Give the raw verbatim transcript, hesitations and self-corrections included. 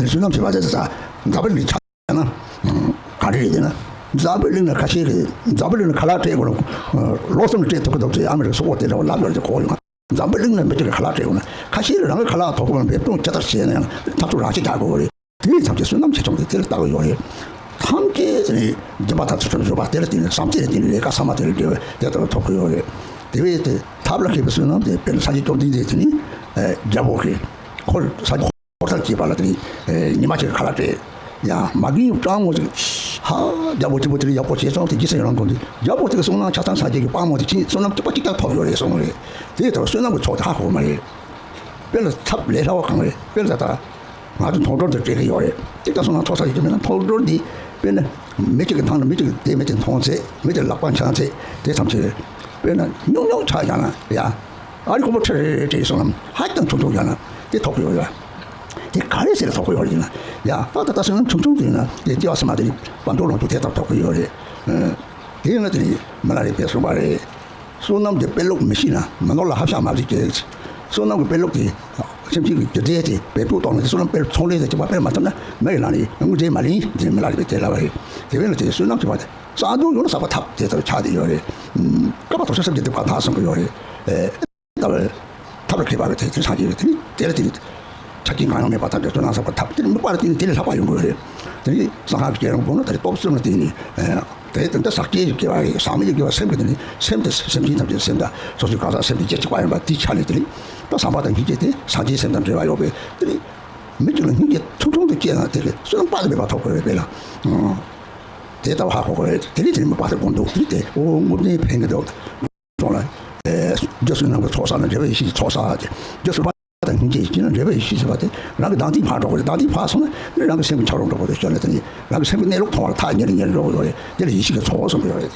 བསོད་ནམས་ཆེ་བ་དེ་ཚོ་འཛམ་བུ་གླིང་ཆ་ན་ག་རེ་རེད་ན། འཛམ་བུ་གླིང་ན་ཁ་ཤས་ཀྱིས་འཛམ་བུ་གླིང་ན་ཁ་ལག་སྤྲད་དགོས་ན་ལོ་གསུམ་ལ་སྤྲད་ཐུབ་ཀྱི་འདུག་ཅེས་ཨ་མི་རི་ཀ་སོག་པོ་དེ་འདྲ་བ་ལབ་ཡོད་ཅེས་གོ་ཡོང་། འཛམ་བུ་གླིང་ན་མི་གཅིག་གིས་ཁ་ལག་སྤྲད་དགོས་ན་ཁ་ཤས་ཀྱིས་རང་གི་ཁ་ལག་ཐོབ་དགོས་ན་འབད་བརྩོན་ཇི་ལྟར་བྱས་ན་ཡང་འཐབ་རྩོད་རང་བཞིན་རྒྱག་དགོས་རེད། དེ་ཐམས་ཅད་བསོད་ནམས་ཆེ་ཆུང་དེ་དེ་ལ་ལྟ་གི་ཡོད་རེད། ཐམས་ཅད་དེ་ནི་སྦྱིན་པ་དང་ཚུལ་ཁྲིམས་སྦྱོར་བ་དེ་ལ་བརྟེན་ནས་བསམ་རྩེ་ལ་བརྟེན་ནས་ལས་ཀ་ཚང་མ་དེ་ལ་འབྲེལ་བའི་དེ་ལྟར་ཐོབ་ཀྱི་ཡོད་རེད། དེ་བས་དེ་ཐབས་ལ་མཁས་པའི་བསོད་ནམས་དེ་དཔེར་ན་སངས་རྒྱས་བཅོམ་ལྡན་འདས་དེ་ནི་རྒྱལ་པོ་གིས་ཁོ་སངས་རྒྱས་འཁོར་དང་བཅས་པ་ལ་དེ་ནི་ཉི་མ་གཅིག་ཁ་ལག་སྤྲད། ཡང་མ་གིའི་སྤྲང་མོ་ཅིག་ཧ་རྒྱལ་པོ་གཅིག་པོ་དེ་ལ་ཡག་པོ་བྱས་སོང་དེ་རྗེས་སུ་ཡི་རང་དགོས་འདུག་རྒྱལ་པོ་དེ་གི་བསོད་ནམས་ཆ་ཚང་སངས་རྒྱས་ཀྱི་དཔང་མོ་དེ་ཕྱིན་བསོད་ནམས་གཅིག་པ་གཅིག་ལྟར་ཐོབ་ཡོད་རེད་གསུངས་རེད། དེ་ལྟར་བསོད་ནམས་ཀྱི་ཚོགས་དེ་ཧ་གོ་མ་རེད། དཔེར་ན་ཐབས་ལས་སླ་བ་གང་རེད། དཔེར་ན་ད་ལྟ་ང་ཚོ་མཐོང་གྲོལ་དུ་སྤྲད་ཀྱི་ཡོད་རེད། གཅིག་ལྟར་སོང་ན་ཚོགས་བསགས་ཀྱི་མེད་ན་མཐོང་གྲོལ་འདི་དཔེར་ན་མི་གཅིག་གི་ཐང་ནས་མི་གཅིག་གིས་དེ་མི་དེ་མཐོང་ཚེ་མི་དེ་ལག་པ་འཆང་ཚེ་དེ་ཐམས་ཅད་དཔེར་ན་ཉུང་ཉུང་ཆ་བཞག་ན་ཡ་ཨ་རི་ཁོ་པོ་ཁྲི་རེ་རེ་སྤྲད་སོང་ན་ཧ་ཅང་ཆུང་ཆུང་བཞག་ན་དེ་ཐོབ་ཀྱི་ཡོད་རེད། དེ་ག་རེ་ཟེར་ལ་ཐོབ་ཀྱི་ཡོད་རེད་ཟེར་ན་ཡ་ཨ་ད་ལྟ་སོང་ན་ཆུང་ཆུང་དེ་ཡིན་ན་དེ་སྐྱེ་བ་ཕྱི་མ་དེ་ནི་བར་དོ་ལོངས་སྤྱོད་དེ་ལྟར་ཐོབ་ཀྱི་ཡོད་རེད། དེ་ཡིན་ན་དེ་ནི་མི་ལ་རས་པས་གསུངས་པ་རེད། བསོད་ནམས་ཀྱི་དཔེ་ཀློག་མི་ཤེས་ན་མི་ནོར་ལ་ཧ་ཤ་མ་བྱེད་ཀྱི། བསོད་ནམས་ཀྱི་དཔེ་ཀློག་དེ་སེམས་ཅན་གྱི་རྒྱུ་འབྲས་དེ་བེད་སྤྱོད་གཏོང་ནས་བསོད་ནམས་དཔེ་ཚོང་ལས་དང་བཅས་པ་སྤེལ་མ་ཐུབ་ན་མི་ཡི་ལག་ནས་དངུལ་འབྲེལ་མ་ལེན་དེ་མི་ལ་རས་པས་དེ་ལབ་པ་རེད། དེ་བས་ན་དེ་བསོད་ནམས་ཀྱི་བར་དེ་གསང་སྡུག་ཡོང་ན་བསགས་པ་ཐབས་དེ་ལྟར་ཆགས་བསྡད་ཡོད་རེད། བསྐལ་པ་དོ་ཤལ་སེམས་ཀྱི་སྡིག་པ་དག་གསུང་གི་ཡོད་རེད། ལྟ་བུ་ཐབས་ལ་མཁས་པ་གི་དེ་དེ་སངས་རྒྱས་ཀྱི་དེ་ནི་དེ་ལ་དེ་ནི་ཆ་རྐྱེན་གང་ཡང་མེད་པར་ཐམས་ཅད་བསོད་ནམས་བསགས་པ་ཐབས་དེ་ནི་དམིགས་པ་ལ་བརྟེན་ནས་དེ་ལས་ལྷག་པ་ཡོང་གི་ཡོད་རེད། དེ་ནི་གསང་སྔགས་ཀྱི་སྐྱེས་རབས་པོ་ན་ད་རེས་སྟོབས་གསུམ་ལ་བརྟེན་ནས་དེ་ལྟར་ཟག་བཅས་ཀྱི་སྐྱེ་བ་རེད། ཟག་མེད་ཀྱི་སྐྱེ་བ་སེམས་ཀྱི་དེ་ནི་སེམས་དེ་སེམས་ཅན་ཐམས་ཅད་སེམས་དང་སོ་སོའི་གང་ཟག་སེམས་དེ་སྐྱེ་གཅིག་པ་ཡིན་པ་དེའི་ཆ་ནས་དེ་ནི་ད་བསམ་པ་དང་སྙིང་རྗེ་དེ་སངས་རྒྱས་སེམས་དང་འབྲེལ་བ་ཡོད་པས་དེ་ནི་མི་གཅིག་ལ་སྙིང་རྗེ་ཆུང་ཆུང་དུ་སྐྱེས་ན་དེ་གི་བསོད་ནམས་དཔག་ཏུ་མེད་པ་ཐོབ་དགོས་རེད་པས་ལ། དེ་ལྟ་བུ་ཧ་གོ་དགོས་རེད། དེ་ནི་དེ་ནི་མི་དཔག་ཏུ་དགོངས་འདུག་དེ་ནི་དེ་ཨོ་དངོས་གནས་ཕན་གྱི་འདུག་སོང་ལ། རྗེས་སུ་ནང་གི་ཚོགས་བསགས་ན་འབྲེལ་བའི་ཡེ་ཤེས་ཀྱི་ཚོགས་བསགས་ཏེ། རྗེས་སུ་བ་དང་སྙིང་རྗེ་ཡིན་ན་འབྲེལ་བའི་ཡེ་ཤེས་ཟེར་བ་དེ་རང་གི་ནང་དེ་ཕར་འགྲོ་དགོས་རེད། ནང་དེ་ཕར་སོང་ན་རང་གི་སེམས་ཀྱི་ཆ་རོགས་འགྲོ་དགོས་རེད། བྱས་ན་དེ་ནི་རང་གི་སེམས་ཀྱི་གནས་ལུགས་མཐོང་བར་ཐག་ཉེ་རུ་ཉེ་རུ་འགྲོ་དགོས་རེད། དེ་ལ་ཡེ་ཤེས་ཀྱི་ཚོགས་གསུངས་པ་ཡོད་རེད།